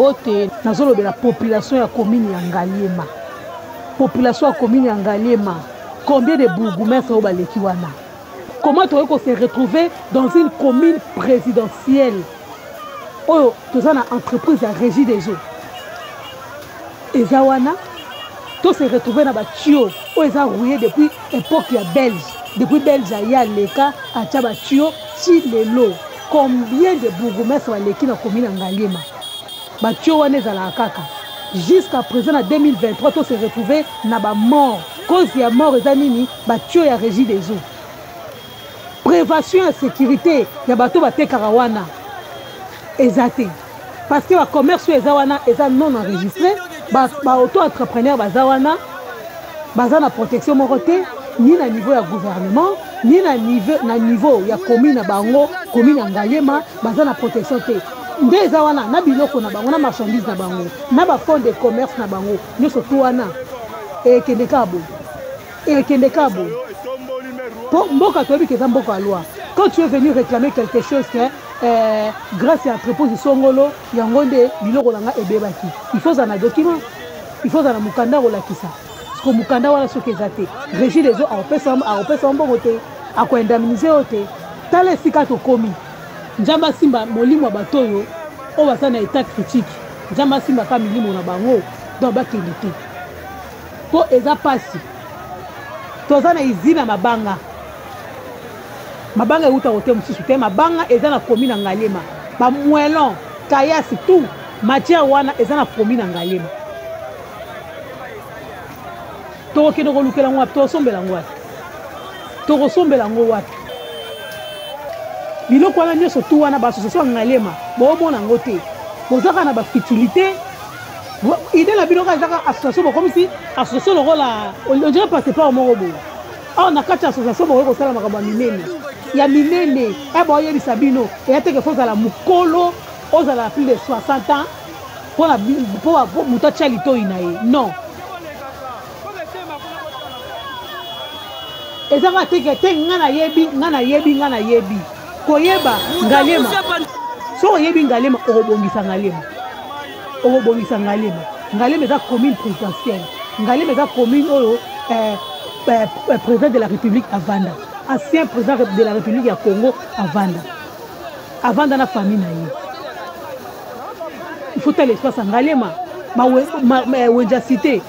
Mbote, nazolobela population ya commune ya Ngaliema. Population ya commune ya Ngaliema, combien de bourgmestres oyo baleki wana? Comment tokoki ko se retrouver dans une commune présidentielle oyo toza na entreprise ya régie des eaux eza wana to se retrouver na batio oyo eza rouillé depuis époque ya belge, depuis belge aya aleka atya batio ti lelo. Combien de bourgmestre baleki na commune ya Ngaliema? Batio wana ezalaka kaka jusqu'à présent na 2023 to se retrouver na ba mort. Cause ya mort eza nini? Batio ya régie des eaux, prévention ya sécurité ya bato batekaka wana eza te, parce que bacommerce oyo eza wana eza non enregistré. Ba auto entrepreneur baza wana, baza na protection moko te, ni na niveau ya gouvernement, ni na niveau ya commune na bango. Commune ya Ngaliema baza na protection te. Nde eza wana na biloko na bango, na marchandise na bango, na bafonds de commerce na bango nyonso tu wana ekende kaka boye, ekende kaka boye. Po mboka toyebi ke eza mboka ya loi. Quand tu es venu réclamer quelque chose que grâce ya entreprise songolo yango nde biloko na nga ebebaki, il faut ozala na document, il faut ozala na mokanda kolakisa. Parce que mokanda wana soki eza te, régie des eaux akopesa mbongo te, akoindemniser yo te. Tala esika tokomi. Nzambe asimba molimo ya bato oyo oyo baza na état critique. Nzambe asimbaka milimo na bango, donc bakende te, mpo eza mpasi. Toza na usine ya mabanga. Mabanga euta kote mosusu te, mabanga eza na commune ya Ngaliema. Bamoellon, caillasse, tout matière wana eza na commune ya Ngaliema. Tokokende kolukela yango wapi? Tokosombela yango wapi? Tokosombela yango wapi biloko wana nyonso tu wana? Baassociation ya Ngaliema boomona yango te. Boza kaka na bafutilité. Idée na bino kaka ezaka association. Bokomisi association lokola on dirait passeport moko boye. Awa na kati ya association bokoki kosala makambo ya minene, ya minene. E baoyebisa bino eya teke fo ozala mokolo, ozala plus de 60 ans mpona mpo moto atya litoi na ye. Non, eza kaka teke te. Nga nayebi, nga nayebi, nga nayebi koyeba Ngaliema. Soki oyebi Ngaliema, okobongisa Ngaliema, okobongisa Ngaliema. Ngaliema eza commune présidentielle. Ngaliema eza commune oyo président de la République avanda, ancien président de la République ya Congo avanda, avanda na famille na ye. Il faut tala espace ya Ngaliema, wenze ya cité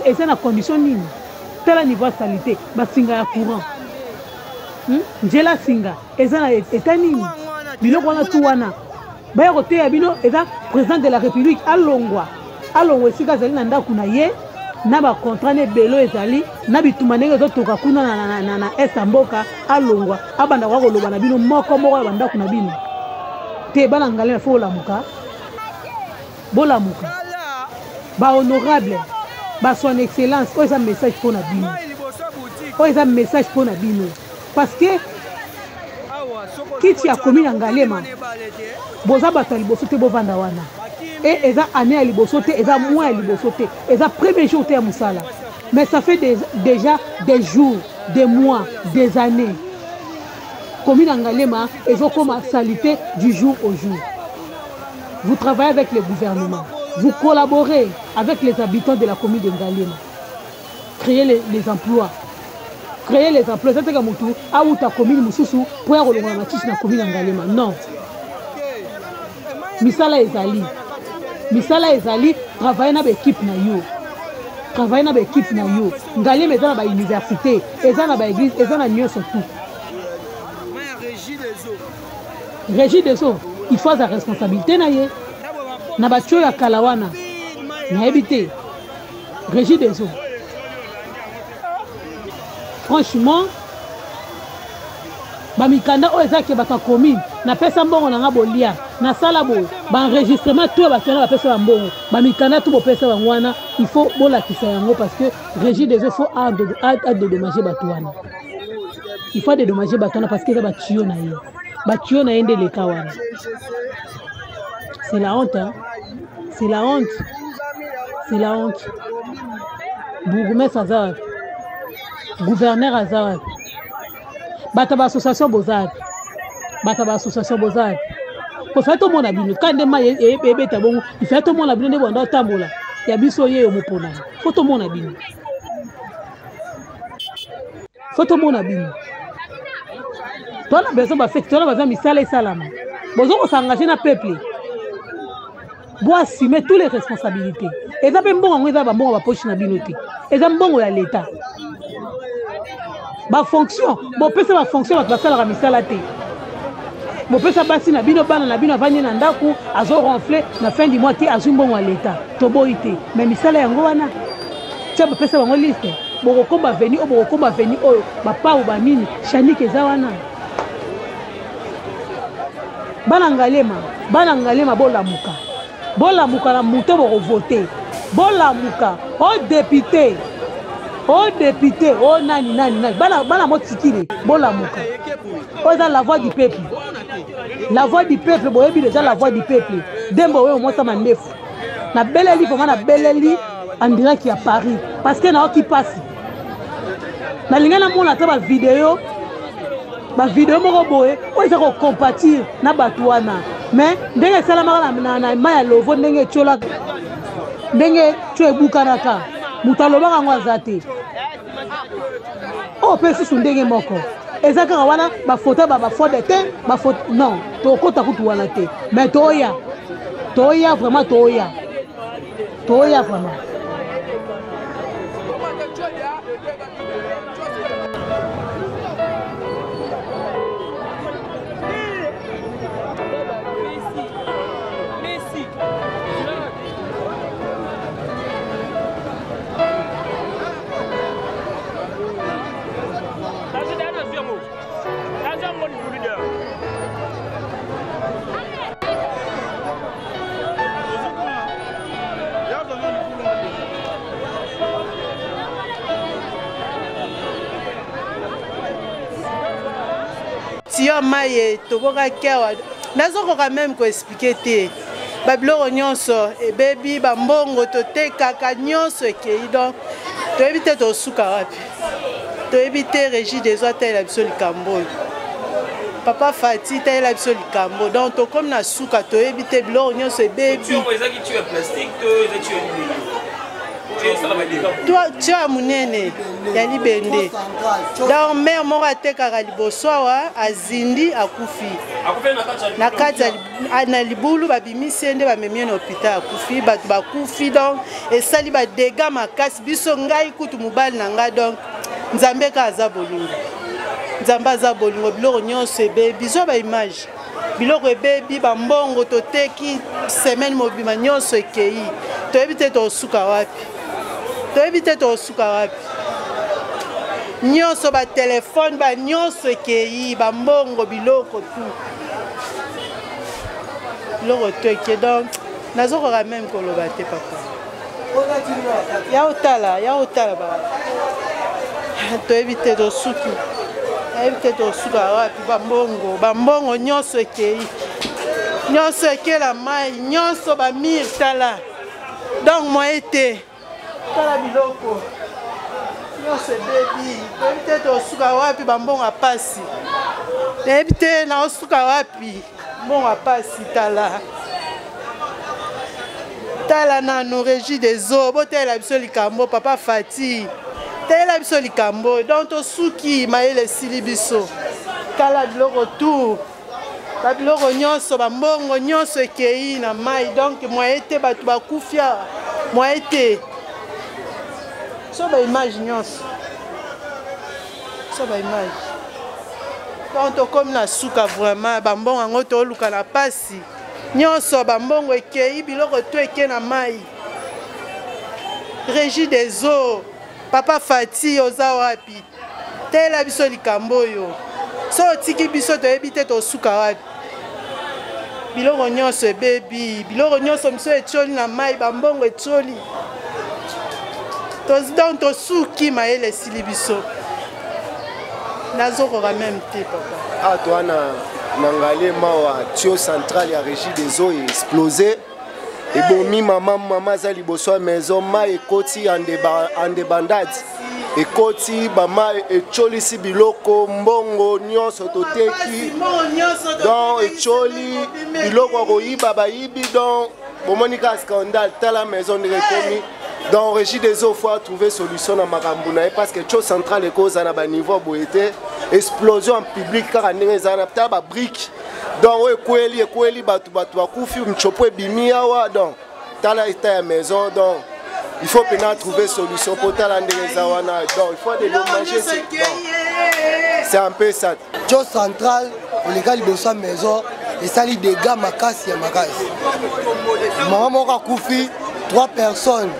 eza na condition nini? Tala niveau ya salité, basinga ya courant, Nzela singa eza na eta nini? Biloko wana tu wana baya koteya bino eza président de la République alongwa, alongwa esika azali na ndako na ye na bacontrat na ebele oyo ezali na bitumba ndenge ezotoka kuna na est ya mboka. Alongwa, abanda koka koloba na bino moko moko ya bandako na bino te. Bana Ngaliema, fo bolamuka, bolamuka. Bahonorable, bason excellence, oyo eza message mpo na bino, oyo eza message mpo na bino, parce que kiti ya commune ya Ngaliema, boza bato ya liboso te bovanda wana. E eza année ya liboso te, eza mois ya liboso te, eza premier jour te ya mosala, mais ça fait déjà des jours, des mois, des années commune ya Ngaliema ezokoma salité du jour au jour. Vous travaillez avec le gouvernement, vous collaborez avec les habitants de la commune de Ngaliema. Créez les emplois, créer les emplois. Eza teka motu awuta commune mosusu mpo ya kolongola matiti na commune ya Ngaliema. Non, misala ezali, misala ezali. Travaille na baéquipe na yo, travaille na baéquipe na yo. Ngaliema eza na bauniversité, eza na baéglise, eza na nyonso tout. Régie des eaux, il faut aza responsabilité na ye na batio ya kala wana. Nayebi te régie des eaux. Franchement, bamikanda oyo eza ke bato ya commune napesa mbongo na nga, bolia, nasala boye, baenregistrement to ya bato wana bapesa bambongo, bamikanda to bopesa bango wana, il faut bolakisa yango, parce que régie des eaux faut adédommager bato wana. Il faut adédommager bato wana parce que eza batio na ye, batio na ye nde eleka wana. C'est la honte, hein? C'est la honte, c'est la honte. Bourgmestre aza wapi? Gouverneur aza wapi? Bato ya baassociation boza wapi? Bato ya baassociation boza wapi? Po fallait tomona bino ka nde mai ebeta bongo, il fallait tomona bino nde banda otambola ya biso yeyo moponami. Faut tomona bino. Faut tomona bino. Toza na besoin ba feti, toza na besoin misala esalama. Bozo ko s'engager na peuple. Bo assumer toutes les responsabilités. Eza pe mbongo yango eza ba mbongo ba poche na bino te. Eza mbongo ya l'État. Ba fonction, bopesa ba fonction bato basalaka misala te. Bopesa basi na bino, bana na bino avandi na ndako, azo ronfler na fin du mois te azwi mbongo ya l'État. Toboyi te. Mais misala yango wana. Tia bopesa bango liste. Bokokomba veni oyo, bokokomba veni oyo, ba pau ba nini, Chanike eza wana. Bana Ngaliema, bana Ngaliema bolamuka. Bolamuka na moto bokovote. Bolamuka. O député. O député, o nani nani nani. Bana bana motikile, bolamuka. Oyo eza la voix du peuple. La voix du peuple, boyebi déjà la voix du peuple. Dembo oyo mwasa mandefu. Nabeleli vraiment nabeleli en direct ya Paris parce que nayoki pasi. Nalinga namona ata ba video ba video moko boye oyo eza kocompatir na bato wana mais ndenge esalamaka na, na, na mai ya lovo ndenge etiolaka ndenge tio ebukanaka moto alobaka yango aza te oyo mpe susu ndenge moko eza kaka wana bafoto ba bafode te bafoto non tokota kutu wana te mais toya toya vraiment toya toya vraiment. Tiyo mai etobokaki awa, nazokoka meme koexplike te. Babiloko nyonso ebebi, bambongo totekaka nyonso ekei, donc toyebi te tosuka wapi, toyebi te. Régie des eaux atalela biso likambo oyo, papa Fati talela biso likambo, donc tokomi na suka, toyebi te, biloko nyonso ebebi. Tuyau ya monene ya libende, donc mare moko atekaka liboso awa azindi akufi na kati na libulu, babimisi ye nde bamemi ye na hôpital, akufi, bato bakufi, donc esali badega makasi. Biso ngai kutu mobali na ngai, donc Nzambe kaka aza bolingo, Nzambe aza bolingo, biloko nyonso ebebi, zwa baimage, biloko ebebi, bambongo toteki semaine mobima nyonso ekei, toyebi te tosuka wapi, toyebi te tosuka wapi, nyonso batelefone ba nyonso ekei, bambongo, biloko tu, biloko tu eke, donc nazokoka meme koloba te papa. Ya otala, ya otala ba toyebi te tosuki, toyebi te tosuka wapi, bambongo, bambongo nyonso ekei, nyonso ekela mai, nyonso bamire, tala, donc moye te, tala biloko nyonso ebebi, toyebi te tosuka wapi, bambongo ya pasi, nayebi te naosuka wapi, mbongo ya pasi, tala tala nanu. Régie des eaux, botalela biso likambo, papa Fati talela biso likambo, donc tosuki, mayele esili biso, tala biloko tout, babiloko nyonso, bambongo nyonso ekei na mai, donc moye te, bato bakufi awa, moye te, so baimage nyonso, so baimage, donc tokomi na suka vraiment, bambongo yango toluka na pasi nyonso, bambongo ekei, biloko to eke na mai. Régie des eaux, papa Fati oza wapi? Tela biso likambo oyo, so otiki biso toyebi te tosuka wapi, biloko nyonso ebebi, biloko nyonso miso etioli na mai, bambongo etioli, donc tosuki, mayele esili biso, nazokoka meme te papa. Awa toa na Ngaliema wa tuyau central ya Régie des eaux explosé, ebomi mama, mama aza liboso ya maison, mai ekoti en débandade. Ekoti bamai, etiolisi biloko, mbongo nyonso toteki. Donc etioli biloko ya koyiba, bayibi. Donc bomoni kaka scandale. Tala maison ndenge ekomi. Donc Régie des eaux faut trouver solution na makambo na ye, parce que tuyau central ekozala na baniveau boye te. Explosion en public kaka ndenge ezala na tala babrique. Donc oyo ekweli, ekweli bato, bato bakufi, mtshopo ebimi awa. Donc tala état ya maison. Donc il faut maintenant trouver solution po tala ndenge eza wana. Donc il faut dédommager, c'est un peu ça. Tuyau central oleka liboso ya maison, esali dégâts makasi ya makasi. Mama moko akufi, trois personnes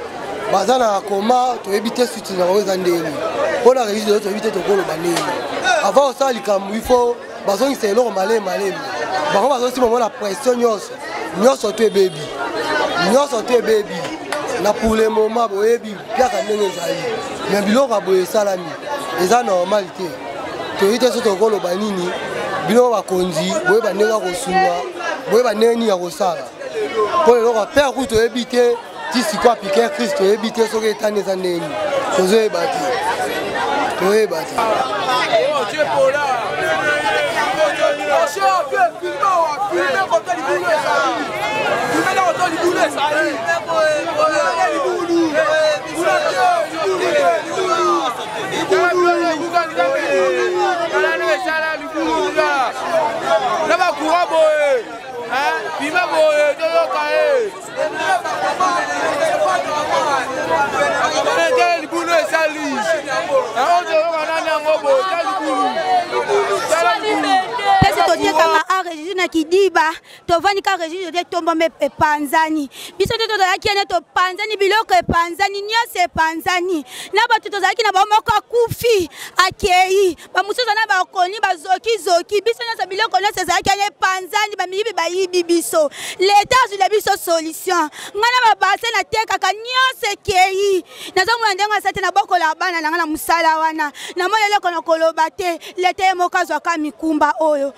baza na koma. Toyebi te suite na bango eza ndeni. Mpo na Régie, toyebi te tokoloba ndeni. Avant kosala likambo, il faut bazongisa eloko malemi malemi. Bango bazosima mona pression nyonso nyonso to ebebi, nyonso to ebebi. Na pour le moment, boyebi piaka ndenge ezali, mais biloko ya boye esalami, eza normal te. Toyebi te so tokoloba nini. Bino bakonzi, boyeba ndenge ya kosunga, boyeba ndenge nini ya kosala mpo eloko ya pere kutu toyebi te. Ti sikoyo apike crise, toyebi te soki etani eza ndenge nini, tozoyeba te, toyeba te. Na bacourant boye, bima boye, toyoka ye te. Libulu esali yango, toyoka nani yango boye ta libulu. Pese totekaka a Régie na kidiba, tovandi ka Régie te, tomboma epanzani. Biso nde tozalaki ene, topanzani, biloko epanzani, nyonso epanzani. Na bato tozalaki na bango, moko akufi, akei, bamosusu na bakoni, bazokizoki. Biso nyonso, biloko nyonso ezalaki ene epanzani, bamiyibi bayibi biso. Leta azwila biso solution. Ngai na babase natekaka, nyonso ekei. Nazomona ndenge asa te, nabokola bana na ngai na mosala wana. Namoni eloko na koloba te. Leta ye moko azwaka mikumba oyo.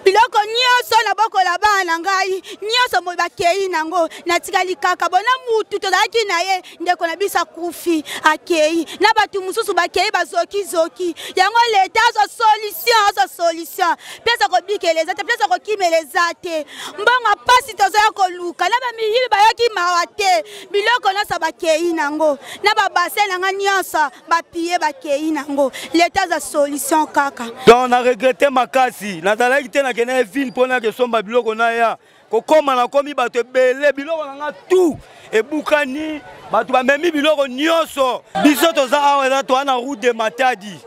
Biloko nyonso nabokola bana na ngai, nyonso boye bakei nango. Natikali kaka bona. Mutu tozalaki na ye, ndeko na biso, akufi, akei na bato mosusu, bakei, bazokizoki yango. Leta azwa solution, azwa solution. Place kobikela eza te, place kokimela eza te. Mbongo mpasi tozoya koluka na bamiyibi, bayoki mawa te. Biloko nyonso bakei nango, na babase na nga nyonso bapie, bakei nango. Leta aza solution kaka. Donc na regretter makasi. Nazalaki te, nakende ville mpo nake somba biloko. Naya kokóma, nakomi bato ebele, biloko na nga tout ebukani, bato bamemi biloko nyonso. Biso toza awa, eza toza na route de Matadi,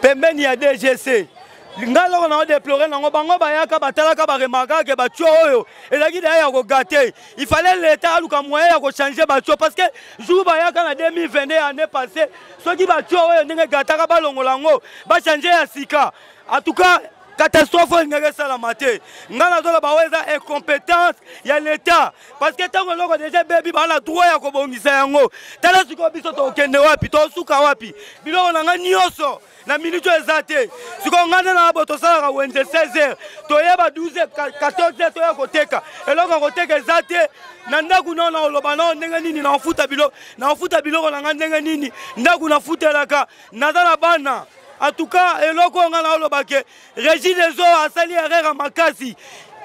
pembeni ya DGC. Ngai eloko nango déplore nango, bango bayaka, batalaka, baremarkaka ke batuyau oyo ezalaki deya ya kogâter. Il fallait l'État aluka moyen ya kochanger batuyau, parce que jour bayaka na 2022, année passée, soki batuyau oyo ndenge egataka, balongola yango, bachanger ya sika. En tout cas, catastrophe oyo elingaki esalama te. Ngai nazoloba, oyo eza incompétence ya l'État, parce que ntango eloko deja ebebi, baa na droit ya kobongisa yango. Tala sikoyo, biso tokende wapi? Tosuka wapi? Biloko na ngai nyonso na minute oyo eza te. Sikoyo ngai nde na bo tosalaka wenze 16 heures, toyeba 12, 14 heures, toya koteka, eloko ya koteka eza te na ndako. Nao na oloba nao ndenge nini? Naofuta biloko, naofuta biloko na ngai ndenge nini? Ndako nafutelaka, naza na bana. En tout cas, eloko oyo ngai naoloba ke Régie des eaux asali erreur ya makasi.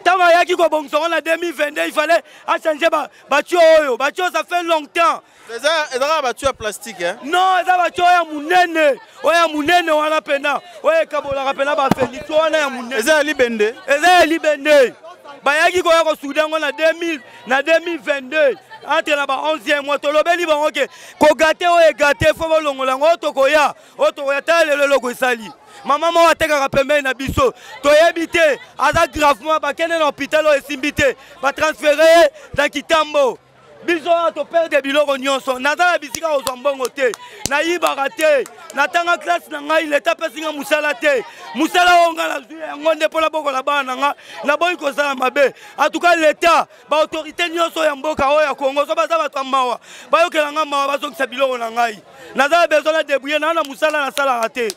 Ntango ayaki kobongisa ngo na 2022, il fallait achanger batuyau oyo. Batuyau, ça fait longtemps. Ezaka batuyau ya plastique, eh? Non, eza batuyau oyo ya monene, oyo ya monene wana mpena, oyo ekabolaka mpena bafenitio wana ya monene. Eza ya libende? Eza ya libende. Bayaki koya kosouder yango na 2000, na 2022, entre na ba 11e mois. Tolobeli bango ke kogâter oyo egâter, faut bolongola yango. Oyo tokoya, oyo tokoya. Tala lelo eloko esali. Mama moko atekaka pembeni na biso, toyebi te, aza gravement, bakende na hôpital oyo, esimbi te, batransférer ye na Kitambo. Biso awa toperdre biloko nyonso. Naza na bisika kozwa mbongo te, nayibaka te, natanga classe na ngai. Leta apesi nga mosala te. Mosala oyo ngai nazwi yango nde mpo nabokola bana na nga. Naboyi kozala mabe. En tout cas, leta, baautorité nyonso ya mboka oyo ya Kongo, so baza bato ya mawa, bayokela nga mawa, bazongisa biloko na ngai. Naza na besoin na débrouiller, naa na mosala nasalaka te.